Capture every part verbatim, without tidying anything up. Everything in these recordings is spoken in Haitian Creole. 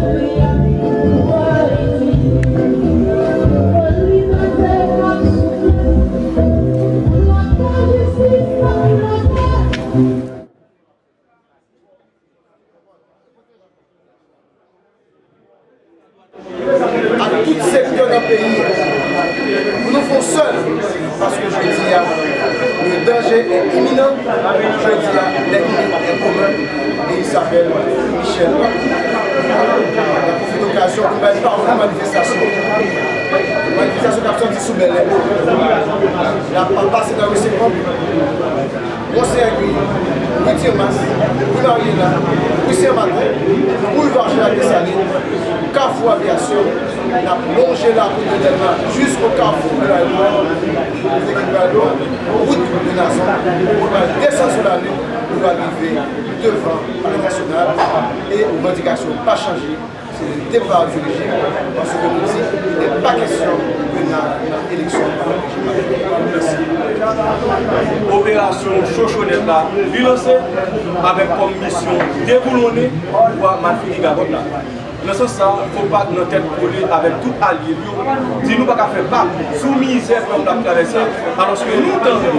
Ak tout sektè nan peyi a, pou nou fè yon sèl, paske jodi a, le danger est imminent, jodi a, l'ennemi est commun, et il s'appelle Michel Martelly. N ap pwofite okazyon pou bay pawòl manifestasyon. Manifestasyon k ap sòti sou Bèlè. N ap pase nan ri Senk Pòm. Monseyè Guy, Ri Timas, Ri Mariela, Ri Sen Maten, Boulva Jean Jacques Dessalines, Kafou Aviyasyon, n ap lonje lakou de Dèlma jisko kafou de Layewopò, kote ki pral wout de Nazon, nou pral desann sou lari, nou pral rive devan Palè Nasyonal, e revandikasyon pa chanje. Se le départ du régime, paske nou di, il n'est pas question ke n a nan eleksyon pa rejim la. Mèsi. Operasyon Chochonèt la, li lanse avèk kòm misyon deboulonnen pouvwa malfini gagòt la. Nan sans sa, FOPAC nan tèt kole avèk tout alye l yo, di nou pa ka fè bak sou mizè pèp la ap travèse, alòske nou tande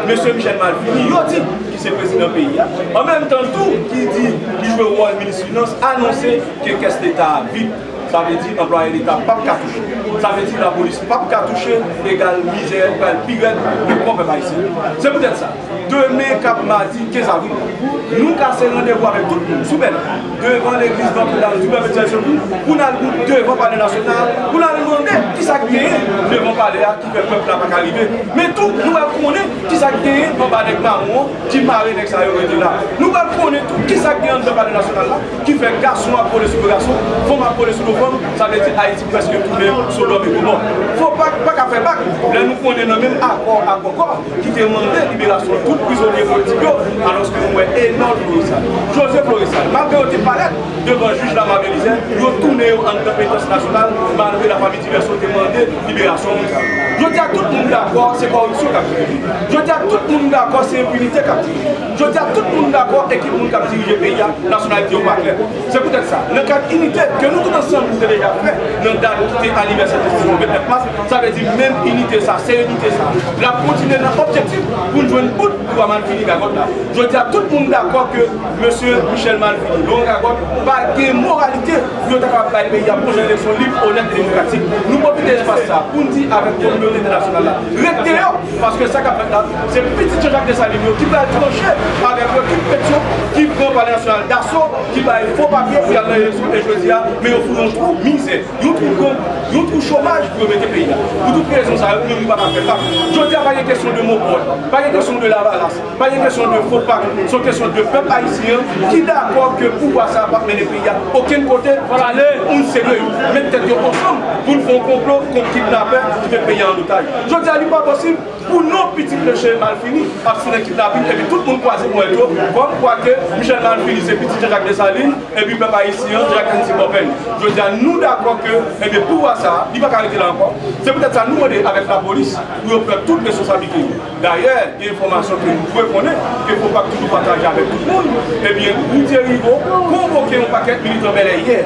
mesye Michel Malfini, yo di ki se prezidan peyi a, an menm tan tou ki di li jwe wòl minis finans, anonse ke kès leta a vid. Sa vle di anplwaye leta p ap ka touche. Sa vle di lapolis p ap ka touche, egal mizè pral pi rèd nan kò pèp ayisyen. Se poutèt sa, demen k ap madi kenz avril la, nou kase randevou avèk tout moun sou Bèlè, devan legliz Notre Dame du Perpétuel Secours, pou n al bout devan Palè Nasyonal, pou n al mande kisa k genyen devan palè a ki fè pèp la pa ka rive. Men tou, nou pral konnen kisa k genyen anba nèg mawon an ki mare nèg sa yo rete la. Nou pral konnen tou kisa k genyen anndan Palè Nasyonal la ki fè gason ap vole sou do gason, fanm ap vole sou do fanm, sa vle di Ayiti prèske tounen Sodòm e Gomò. FOPAC pa ka fè bak lè nou konnen nan menm akò, akò kò, ki te mande liberasyon tout prizonye politik yo, alòske nou wè Enol Floresal, José Floresal, malgre yo te parèt devan jij Lamar Belizaire, yo tounen yo anndan Penitansye Nasyonal, malgre lafanmi Diversion te mande liberasyon moun sa yo. Jodi a, tout moun dakò se kòripsyon k ap dirije. Jodi a, tout moun dakò se enpinite k ap dirije. Jodi a, tout moun dakò ekip moun k ap dirije peyi a, nasyonalite yo pa klè. Se poutèt sa, nan kad inite ke nou tout ansanm nou te deja fè nan dat ki te anivèsè Konstitisyon vennèf mas, sa vle di menm inite sa, serenite sa, l ap kontinye nan objektif pou n jwenn bout pouvwa malfini gagòt la. Jodi a, tout moun dakò ke mesye Michel Malfini, Laurent Gagòt, pa gen moralite pou yo ta kapab bay peyi a pwochen eleksyon lib, onèt e demokratik. Nou pwofite espas sa pou n di avèk kominote entènasyonal la, ret deyò, paske sa k ap fèt la, se pitit Jean Jacques Dessalines yo ki pral tranche avèk yo, ki petyon, ki pran Palè Nasyonal daso, ki bay fo papye pou y al nan eleksyon, e jodi a, men yo fout yon twou mizè, yon twou grann, yon twou chomaj pou yo mete peyi a. Pou tout rezon sa yo, nou menm nou pa ka fè bak. Jodi a, pa gen kesyon de Mopòl, pa gen kesyon de Lavalas, pa gen kesyon de FOPAC, se yon kesyon de pèp ayisyen an ki dakò ke pouvwa sa a p ap mennen peyi a okenn kote. Fò n ale, moun serye yo met tèt yo ansanm pou n fè yon konplo kont kidnapè ki met peyi a an otaj. Jodi a, li pa posib pou non pitit mesye Malfini ap siyen kidnapin, epi tout moun kwaze ponyèt yo, kòm kwa ke Michel Malfini se pitit Jean Jacques Dessalines, epi pèp ayisyen an, Jean Jacques Dessalines se bòpè li. Jodi a, nou dakò ke, ebyen, pouvwa sa a, li pa ka rete la ankò. Se poutèt sa, nou mande avèk lapolis pou yo pran tout responsablite yo. Dayè, gen enfòmasyon ke nou dwe konnen, ke FOPAC toujou pataje avèk tout moun, ebyen, Roudier Rivaud konvoke yon pakèt militan Bèlè yè,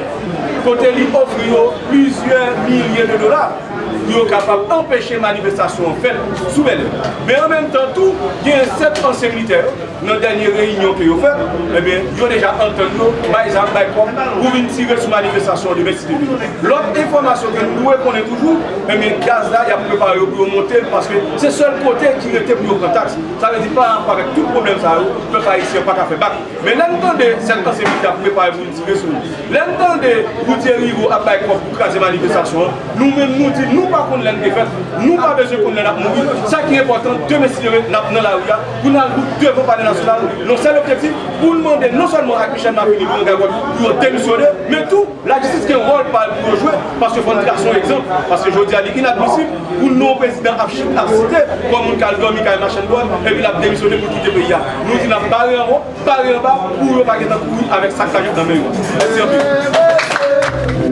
kote li ofri yo plizyè milye de dola pou yo kapab anpeche manifestasyon an fèt sou Bèlè. Men an menm tan tou, gen sèt ansyen militè yo, nan dènye reyinyon ke yo fè, ebyen, yo deja antann yo, bay zam, bay kòb, pou vin tire sou manifestasyon demen si Dye vle. Lòt enfòmasyon ke nou dwe konnen toujou, ebyen, gaz la, y ap prepare yo pou yo monte l, paske se sèl kote ki rete pou yo pran taks. Sa vle di, pa rapò avèk tout pwoblèm sa yo, pèp ayisyen pa ka fè bak. Men lè n tande sèt ansyen militè ap prepare pou l tire sou nou, lè n tande Roudier Rivaud ap bay kòb pou kraze manifestasyon an, nou menm nou di nou pa konn lè n te fèt, nou pa bezwen konn lè n ap mouri. Sa ki enpòtan, demen si Dye vle, n ap nan lari a, pou n al bout devan Palè Nasyonal, nan sèl objektif, pou n mande non sèlman ak Michel Malfini, Laurent Gagòt, pou yo demisyone, men tou, lajistis gen wòl pa l pou yo jwe, paske fò n trase yon egzanp, paske jodi a, li inadmisib pou n nan yon prezidan ap chit, ap site, kòm moun k al dòmi kay machann dwòg, epi l ap demisyone pou l kite peyi a. Nou di n ap bare anwo, bare anba, pou yo pa gentan kouri avèk sa k pa jwenn nan men yo. Mèsi anpil.